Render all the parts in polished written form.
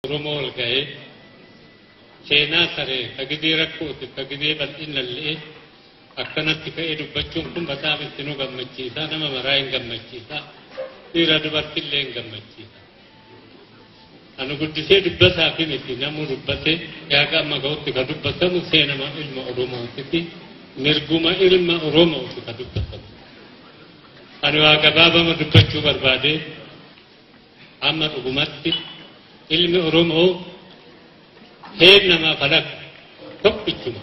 Oromoo ol ga'ee seenaa saree ka gizee rakkootiif ka gizee bal'inallee akkanatti ka'ee dubbachuun kun bataam itti nu gammachiisa, nama maraa hin gammachiisa, dhiira dubartillee hin gammachiisa. Anu guddisee dubbataa fi miti namuu dubbate yaaqa amma ga'utti ka dubbatamu seenama ilma Oromootiti, mirguma ilma Oromooti ka dubbatamu. Ani waa gabaabama dubbachuu barbaade. Amma dhugumatti ilmi Oromoo heer namaa falaka tokkichuma.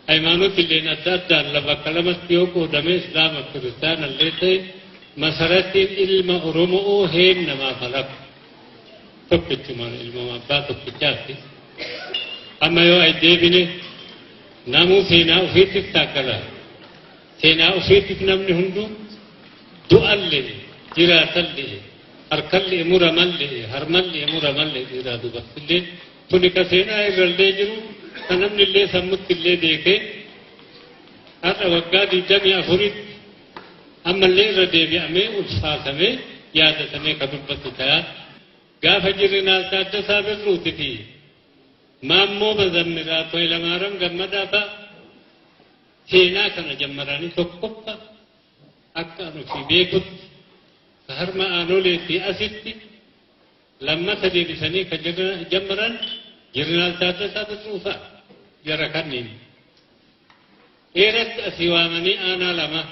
Hayimaanotilleen adda addaan bakka lamatti yoo qoodame, Islaama Kiristaanallee ta'e, masaratiin ilma Oromoo heer namaa falaka tokkichuma, ilma abbaa tokkichaati. Amma yoo ay deebine namuu seenaa ofiittif taakkala. Seenaa ofiittif namni hunduu du'allee jiraatallee, harkallee muramallee, harmallee muramallee, dhiiraa dubartillee, kuni ka seenaa irrallee jiru, ka namnillee sammuttillee beekee har'a waggaa 24tti ammallee irra deebi'amee ulfaatamee yaadatamee ka dubbatu ta'a. Gaafa Jeneraal Taaddasaa Birruuti fi Maammoo Mazammiraa Hayilamaaram Gammadaa fa'a seenaa kana jammaranii, tokkoffa akka anu fi beekutti ka harma aanolee fi asitti lammata deebisanii ka jammaran Jeneraal Taaddasaa Birruu fa'a jara kanneen. Dheeratti asii waamanii aanaa lama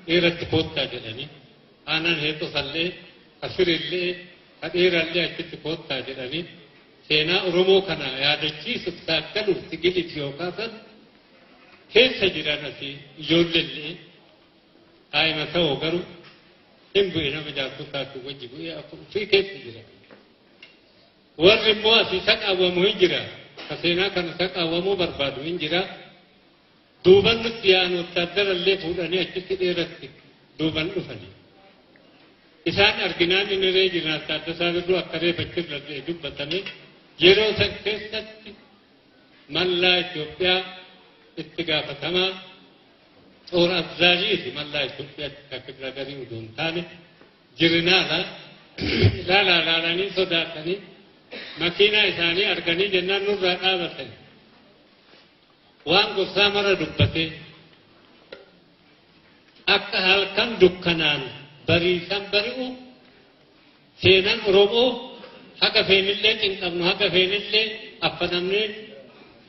dheeratti koottaa jedhanii, aanaan heexosallee kasirillee ka dheerallee achitti koottaa jedhanii, seenaa Oromoo kana yaadachiisuuf taakkaluuf sigiliif yookaan keessa jiran asii ijoolleellee daa'ima ta'uu garuu hin bu'e, nama jaartotaatti wajji bu'ee ofii keessa jira. Warri immoo asii saqaawwamu hin jira. Ka seenaa kana saqaawwamuu barbaadu hin jira. Duuban nutti yaa'an, wattaaddarallee fuudhanii achitti dheeratti duuban dhufanii. Isaan arginaan inni ree Jeneraal Taaddasaa Birruu akka reefachirra dubbatame, yeroo san keessatti mallaa Itoophiyaa itti gaafatamaa xoor abzaajiiti, mallaa Itoophiyaatti kan kibra garii uduu hin taane jirinaala ilaalaa ilaalanii sodaatanii makiinaa isaanii arganii jennaan nurraa dhaabatan. Waan gorsaa mara dubbatee akka halkan dukkanaan bariisan bari'u, seenan Oromoo haga feenillee cinqabnu, haga feenillee affanamnee,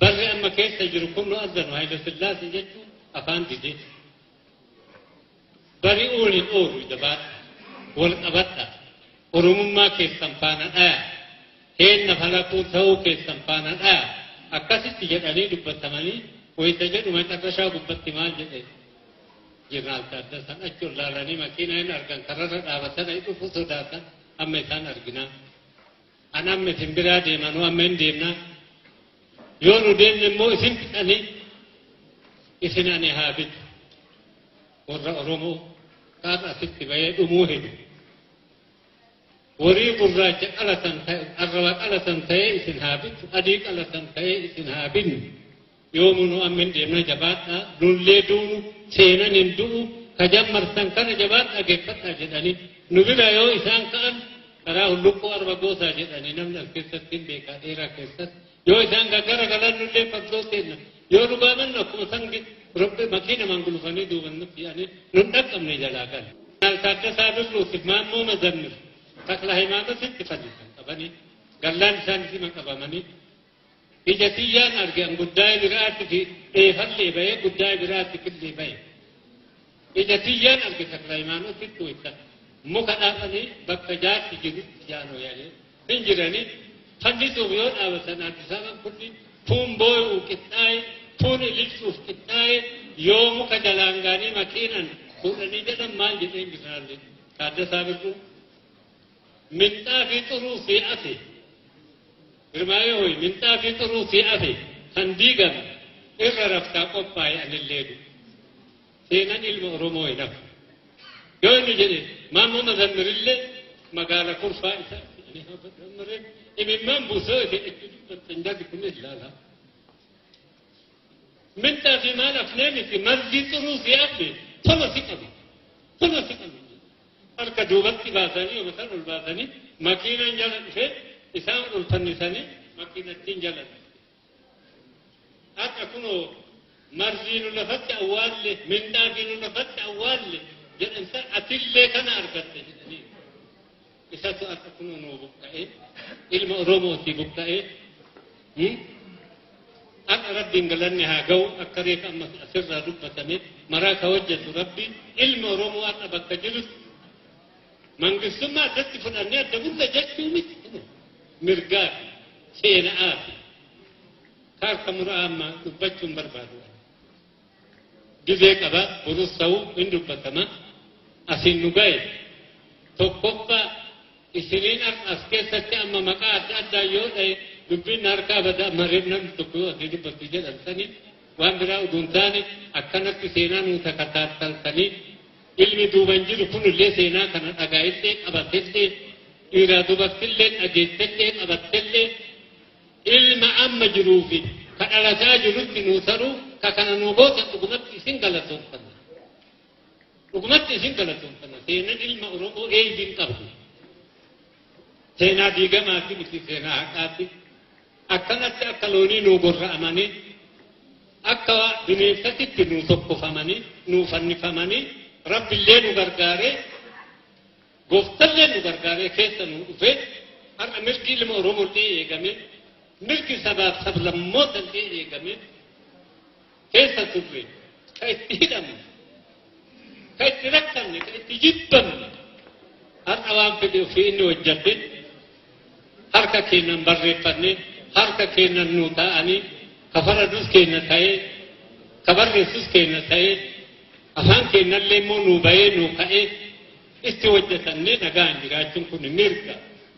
barri amma keessa jiru kun nu azzanu Haayila Sillaasee jechuun afaan didee. Bari'uun hin oolu, jabaadha. Wal qabadha. Oromummaa keessan faana dhaya. Heenna falaquu ta'uu keessan faana dhaya. Akkasitti jedhanii dubbatamanii wayita jedhu macarrashaa gubbatti maal jedhe Jeneraal Taaddasaan? Achi ol laalanii makiinaa hin argan, kararra dhaabatan, dhufu sodaatan amma isaan arginaa. An amma isin biraa deemanuu amma hin deemnaa. Yoo nu deemne immoo isin fixanii isin ani haa bitu. Warra Oromoo qaama asitti bahee dhumuu hedu. Warii gurraacha qalatan ta'e, arraba qalatan ta'ee isin haa bitu, adii qalatan ta'ee isin haa binnu. Yoomuu nu amma hin deemna, jabaadhaa, nullee duunu seenan hin du'u, ka jammartan kana jabaadhaa geeffadhaa jedhanii nu bira yoo isaan ka'an, karaa Hulluqqoo Arba Goosaa jedhanii namni as keessatti hin beekaa, dheeraa keessatti yoo isaan gaggara galan nullee fardoo seenna, yoo nu gaamannu akkuma san robbee makiinamaan gulufanii duuban nutti yaa'anii nun dhaqqabne jalaa gala. Taaddasaa Birruutiif Maammoo Mazammir Takla Hayimaanotitti fannisan qabanii gallaan isaan isima qabamanii ija tiyyaan arge an guddaa'ee biraatti fi dheefallee bahee guddaa'ee biraatti fillee bahe. Ija tiyyaan arge Takla Hayimaanotitti wayita muka dhaabanii bakka jaarsi jirutti jaanoo yaa'ee hin jiranii fannisuuf yoo dhaabatan, Addis Ababaan kunni tuun boo'uu qixxaa'e, tuun ililchuuf qixxaa'e, yoo muka jalaan gaanii makiinan fuudhanii jedhan maal jedheen Jeneraal Taaddasaa Birruu? Minxaafii xuruu fi afe Girmaa'ee hoyi, minxaafii xuruu fi afe kan diigame irra raftaa qophaa'e, anillee du'u. Seenan ilma Oromoo hin hafu. Yoo inni jedhe Maammoo Mazammirillee magaala kurfaa isaa imimmaan buusoo ife itti dubbattan jarri kun ilaala. Minxaa fi maal afnee miti, marzii xuruu fi afe tola si qabu. Tola si qabu. Harka duubatti baasanii yoo san ol baasanii makiinaan jala dhufee Isaan ol fannisanii makiinattiin jalan. Akka kunoo marzii nu lafatti awwaalle, mindaafii nu lafatti awwaalle jedhan san atillee kana argatte jedhanii. Isatu akka kunoo nuu buqqa'ee, ilma Oromootii buqqa'ee. Akka Rabbiin galanni haa ga'u, akka reefa amma asirraa dubbatame maraa ka hojjetu Rabbi ilma Oromoo akka bakka jirutti mangistummaa addatti fudhannee adda bulla jechuu miti. Mirgaa fi seena'aa fi kaarka muraa amma dubbachuun barbaadu. Gizee qaba, borus ta'uu hin dubbatama. Asiin nu ga'e tokkoffaa isiniin as keessatti amma maqaa adda addaa yoo dha'e dubbiin harkaa bada amma reef namni tokko yoo asii dubbattu jedhan sani waan biraa utuu hin taane akkanatti seenaa nuu takataattaltanii ilmi duuban jiru kunillee seenaa kana dhagaa'illee qabatellee dhiiraa dubartillee dhageettellee qabattellee ilma amma jiruu fi ka dhalataa jirutti nuu taruu ka kana nuu gootan dhugumatti isin galatoonfanna. Dhugumatti isin galatoonfanna. Seenaan ilma Oromoo eeybiin qabdu. Seenaa diigamaati miti, seenaa haqaati. Akkanatti akka loonii nuu gorra'amanii, akka bineensatitti nuu tokkofamanii, nuu fannifamanii, Rabbillee nu gargaaree, gooftallee nu gargaaree keessa nuu dhufee, har'a mirgi ilma Oromollee eegame, mirgi sabaaf sablammootallee eegame, keessa turre, ka itti hidhamne, ka itti rakkanne, ka itti jibbamne, har'a waan fedhe ofii inni hojjate, harka keenyan barreeffanne, harka keenyan nuu taa'anii, ka faradus keenya ta'ee, ka barreessus keenya ta'ee, afaan keenyallee immoo nuu bahee nuu ka'ee itti hojjetannee nagaan jiraachuun kun mirga.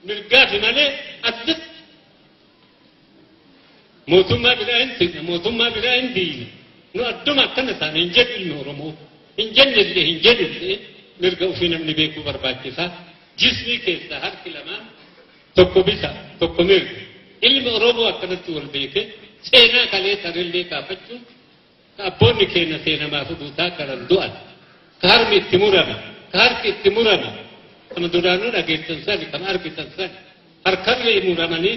Mirgaafi malee addatti mootummaa biraa hin fidne, mootummaa biraa hin diine. Nu adduma akkana taane hin jedhu ilmi Oromoo. Hin jennellee hin jedhullee mirga ofii namni beekuu barbaachisa. Jismii keessaa harki lamaan tokko bisa, tokko mirga. Ilmi Oromoo akkanatti wal beekee seenaa kalee tarillee kaafachuun ka abboonni keenya seenamaaf uduutaa karan du'an, ka harmi itti murame, ka harki itti murame, kama duraanuu dhageessan sani, kama argitan sani, harkarree muramanii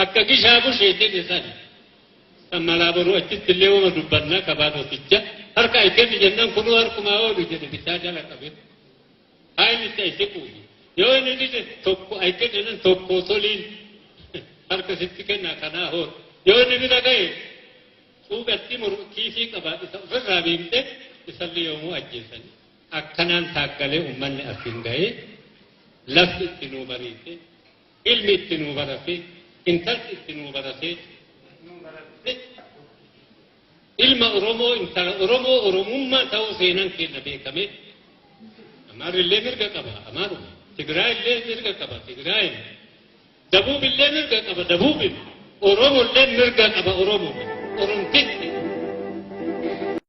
akka gishaa bushee jedhe sani. Kan malaa boruu achitti illee wama dubbannaa kabaadoticha harka ay kenni jennaan kunuu harkumaa oolu jedhe bitaa jala qabe. Haa inni itti ay siquufi. Yoo inni dide tokko ay kenni jennaan tokko toliin harka sitti kennaa kanaa hoodhu. Yoo inni bira ga'e cuuqatti kiisii qaba isa ofirraa biimte isallee yoomuu ajjeesani. Akkanaan taaggalee uummanni asiin ga'ee lafti itti nuu bariite, ilmi itti nuu barate, intalti itti nuu barate, ilma Oromoo intala Oromoo Oromummaa ta'uu seenaan keenya beekame. Amaarrillee mirga qaba, Amaaruma. Tigraayillee mirga qaba, Tigraayin. Dabuubillee mirga qaba, Dabuubin. Oromollee mirga qaba, Oromoo. Oromtitti.